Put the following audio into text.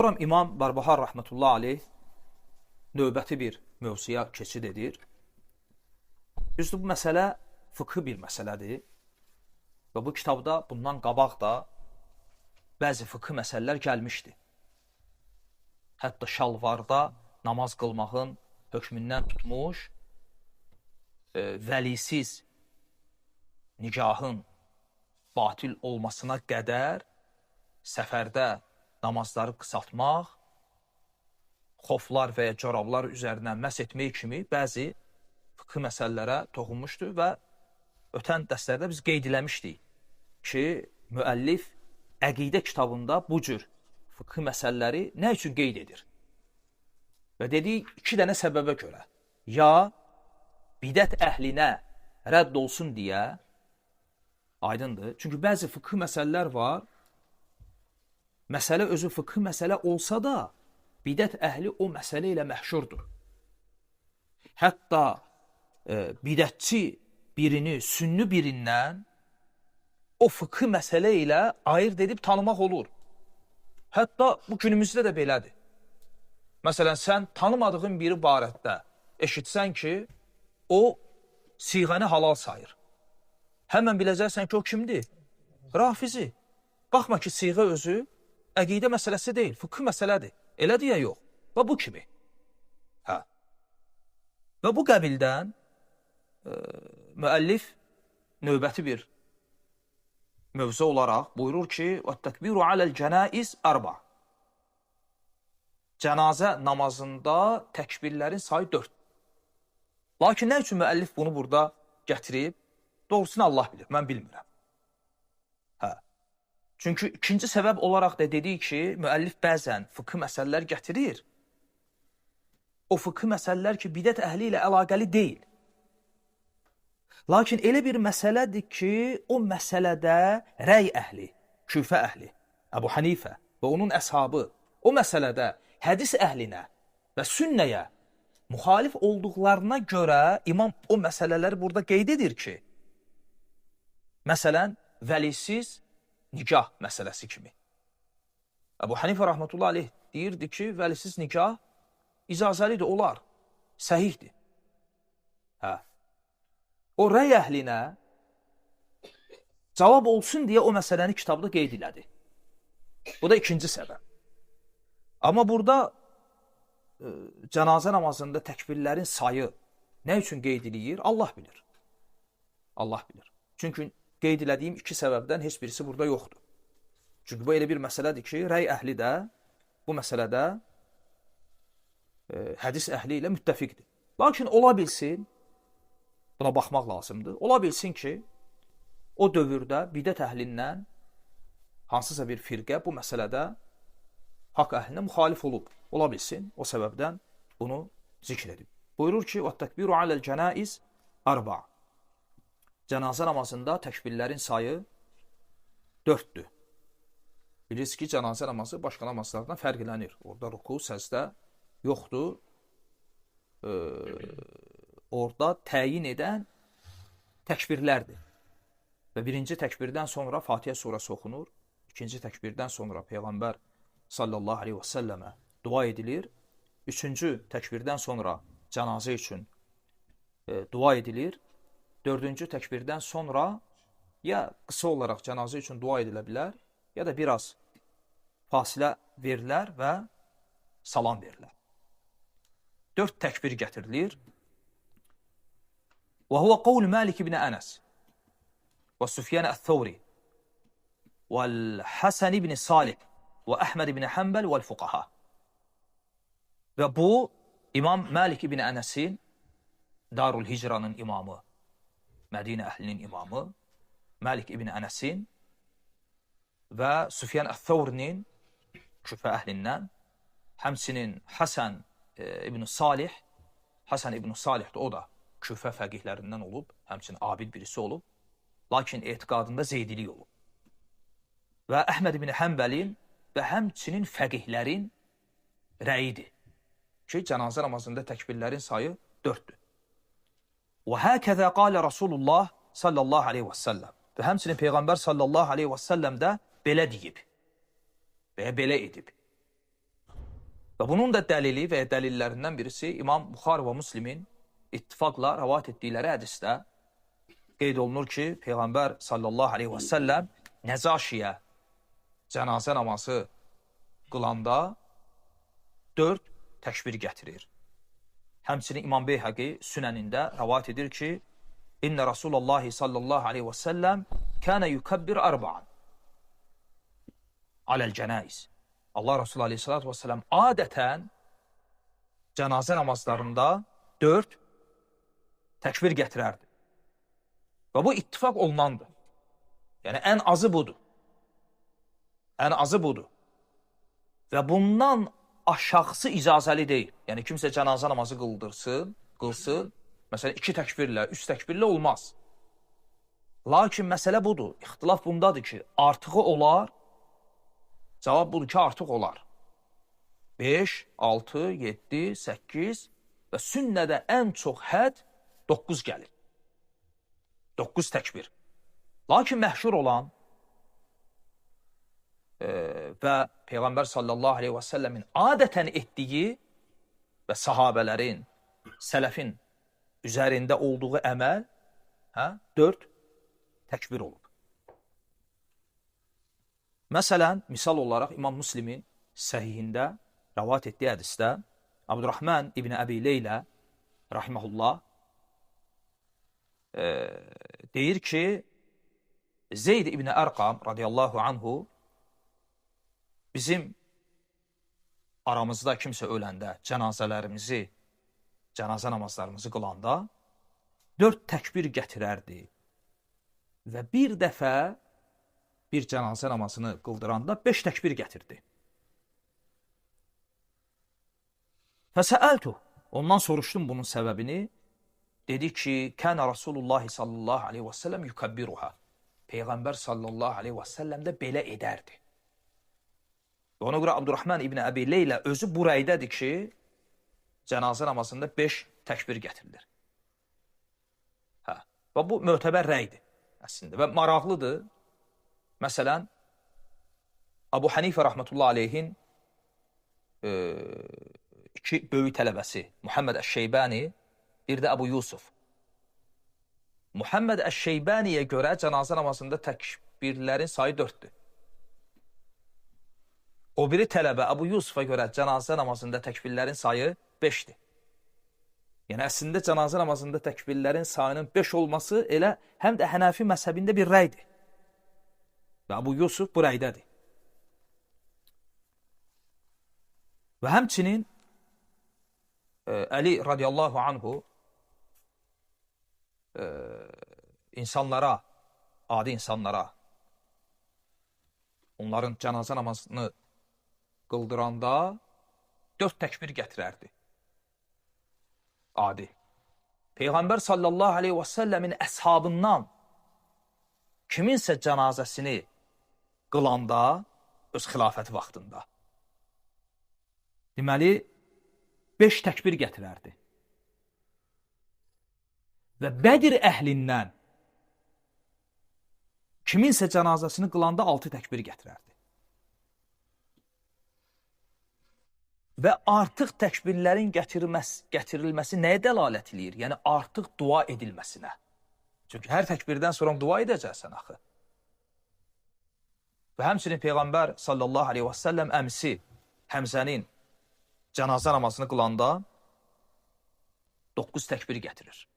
Sonra İmam Barbahar rahmetullahi aleyh növbəti bir mövzuya keçid edir. Düzdür, bu məsələ fıqhi bir məsələdir və bu kitabda bundan qabaq da bəzi fıqhi məsələlər gəlmişdi. Hətta şalvarda namaz qılmağın hökmündən tutmuş, vəlisiz nikahın batil olmasına qədər səfərdə namazları qısaltmaq, xoflar və ya corablar üzərinə məs etmək kimi bəzi fıqhi məsələlərə toxunmuşdu və ötən dərslərdə biz qeyd eləmişdik ki, müəllif əqidə kitabında bu cür fıqhi məsələləri nə üçün qeyd edir? Və dedik, iki dənə səbəbə görə. Ya bidət əhlinə rədd olsun deyə, aydındır. Çünki bəzi fıqhi məsələlər var, məsələ özü fıqhi məsələ olsa da, bidət əhli o məsələ ilə məşhurdur. Hətta bidətçi birini sünni birindən o fıqhi məsələ ilə ayırt edib tanımaq olur. Hətta bu günümüzdə də belədir. Məsələn, sən tanımadığın biri barədə eşitsən ki, o siğəni halal sayır. Həmən biləcəksən ki, o kimdir? Rafizi. Baxma ki, siğə özü əqidə məsələsi deyil, fıqhi məsələdir. Elədir ya yox? Və bu kimi. Hə. Və bu qəbildən müəllif növbəti bir mövzu olaraq buyurur ki, "Vət-təkbiru aləl-cənaiz ərba." Cənazə namazında təkbirlərin sayı 4. Lakin nə üçün müəllif bunu burada gətirib? Doğrusunu Allah bilir, mən bilmirəm. Hə. Çünki ikinci səbəb olaraq da dedik ki, müəllif bəzən fıqhi məsələlər gətirir. O fıqhi məsələlər ki, bidət əhli ilə əlaqəli deyil. Lakin elə bir məsələdir ki, o məsələdə rəy əhli, Küfə əhli, Əbu Hanifə və onun əshabı o məsələdə hədis əhlinə və sünnəyə müxalif olduqlarına görə imam o məsələləri burada qeyd edir ki, məsələn, vəlisiz nikah məsələsi kimi. Əbu Hanifə rahmetullahi aleyh deyirdi ki, vəlisiz nikah icazəlidir, olar, səhihdir. Hə. O rəy əhlinə cavab olsun deyə o məsələni kitabda qeyd elədi. Bu da ikinci səbəb. Amma burada cənazə namazında təkbirlərin sayı nə üçün qeyd eləyir? Allah bilir. Allah bilir. Çünki qeyd elədiyim iki səbəbdən heç birisi burada yoxdur. Çünki bu elə bir məsələdir ki, rəy əhli də bu məsələdə hədis əhli ilə müttəfiqdir. Lakin ola bilsin, buna baxmaq lazımdır. Ola bilsin ki, o dövrdə bidət əhlindən hansısa bir firqə bu məsələdə haqq əhlinə müxalif olub. Ola bilsin, o səbəbdən bunu zikr edib. Buyurur ki, "Vət-təkbiru aləl-cənaiz ərba." Cənazə namazında təkbirlərin sayı 4-dür. Bilirsiniz ki, cənazə namazı başqa namazlardan fərqlənir. Orada ruku, səcdə yoxdur. Orada təyin edən təkbirlərdir. Və birinci təkbirdən sonra Fatihə surəsi oxunur. İkinci təkbirdən sonra Peyğəmbər sallallahu aleyhi və səlləmə dua edilir. Üçüncü təkbirdən sonra cənazə üçün dua edilir. Dördüncü təkbirdən sonra ya qısa olaraq cənazə üçün dua edilə bilər, ya da biraz fasilə verilər və salam verilər. 4 təkbir gətirilir. Və huvə qavl Malik ibn Ənəs və Süfyan əl-Thawri vəl-Həsən ibn Salih və Əhməd ibn Həmbəl vəl-Fuqaha. Və bu, İmam Malik ibn Ənəsin, Darul Hicranın imamı, Mədinə əhlinin imamı, Malik ibn Ənəsin və Süfyan əl-Thawrinin, Küfə əhlindən, həmçinin Həsən ibn Salih, Həsən ibn Salih də o da Küfə fəqihlərindən olub, həmçinin abid birisi olub, lakin etiqadında zeydilik olub. Və Əhməd ibn Həmbəlin və həmçinin fəqihlərin rəyidir ki, cənazə namazında təkbirlərin sayı 4-dür. Və həkəzə qalə Rasulullah sallallahu aleyhi və səlləm. Və həmçinin Peyğəmbər sallallahu aleyhi və səlləm də belə deyib və ya belə edib. Və bunun da dəlili və ya dəlillərindən birisi İmam Buxarı və Müslimin ittifaqla rəvayət etdikləri hədisdə qeyd olunur ki, Peyğəmbər sallallahu aleyhi və səlləm Nəcaşiyə cənazə namazı qılanda 4 təkbir gətirir. Həmçinin İmam Beyhəqi Sünənində rəvayət edir ki, İnnə Rasulullah sallallahu aleyhi və səlləm kənə yukabbir arba'an aləl cənaiz. Allah Resulü aleyhissalatu vesselam adətən cənazə namazlarında 4 təkbir gətirərdi. Və bu ittifaq olunandır. Yəni ən azı budur. Ən azı budur. Və bundan aşağısı icazəli deyil. Yəni kimsə cənazə namazı qıldırsın, qılsın, məsələn 2 təkbirlə, 3 təkbirlə olmaz. Lakin məsələ budur. İxtilaf bundadır ki, artığı olar. Cavab budur ki, artıq olar. 5, 6, 7, 8 və sünnədə ən çox hədd 9 gəlir. 9 təkbir. Lakin məşhur olan və Peyğəmbər sallallahu aleyhi və səlləmin adətən etdiyi və sahabələrin, sələfin üzərində olduğu əməl 4 təkbir olub. Məsələn, misal olaraq İmam Müslimin səhihində rəvayət etdiyi hədisdə Abdurrahman İbn Əbi Leylə rahimehullah deyir ki, Zeyd İbn Ərqam radiyallahu anhu bizim aramızda kimsə öləndə cənazələrimizi, cənazə namazlarımızı qılanda 4 təkbir gətirərdi və bir dəfə bir cənazə namazını qıldıranda 5 təkbir gətirdi. Fəsəəltu, ondan soruşdum bunun səbəbini. Dedi ki, kənə Rasulullah sallallahu aleyhi və səlləm yukabbiruha. Peyğəmbər sallallahu aleyhi və səlləm də belə edərdi. Və ona görə Abdurrahman İbn Əbi Leylə özü bu rəydədir ki, cənazə namazında 5 təkbir gətirilir. Hə, və bu mötəbər rəydir əslində və maraqlıdır. Məsələn, Abu Hanifə rəhmətullah aleyhin iki böyük tələbəsi, Muhammed Əş-Şeybani, bir də Əbu Yusuf. Muhammed Əş-Şeybaniyə görə cənazə namazında təkbirlərin sayı 4-dür. O biri tələbə Əbu Yusufa görə cənazə namazında təkbirlərin sayı 5-dir. Yəni, əslində cənazə namazında təkbirlərin sayının 5 olması elə həm də Hənəfi məzhəbində bir rəydir. Və Əbu Yusuf bu rəydədir. Və həmçinin Əli radiyallahu anhu insanlara, adi insanlara, onların cənazə namazını qıldıranda 4 təkbir gətirərdi. Adi. Peyğəmbər sallallahu aleyhi və səlləmin əshabından kiminsə cənazəsini qılanda, öz xilafəti vaxtında, deməli, 5 təkbir gətirərdi. Və Bədir əhlindən kiminsə cənazəsini qılanda 6 təkbir gətirərdi. Və artıq təkbirlərin gətirilməsi nəyə dəlalət eləyir? Yəni, artıq dua edilməsinə. Çünki hər təkbirdən sonra dua edəcəksən axı. Və həmçinin Peyğəmbər sallallahu aleyhi və səlləm əmisi Həmzənin cənazə namazını qılanda 9 təkbir gətirir.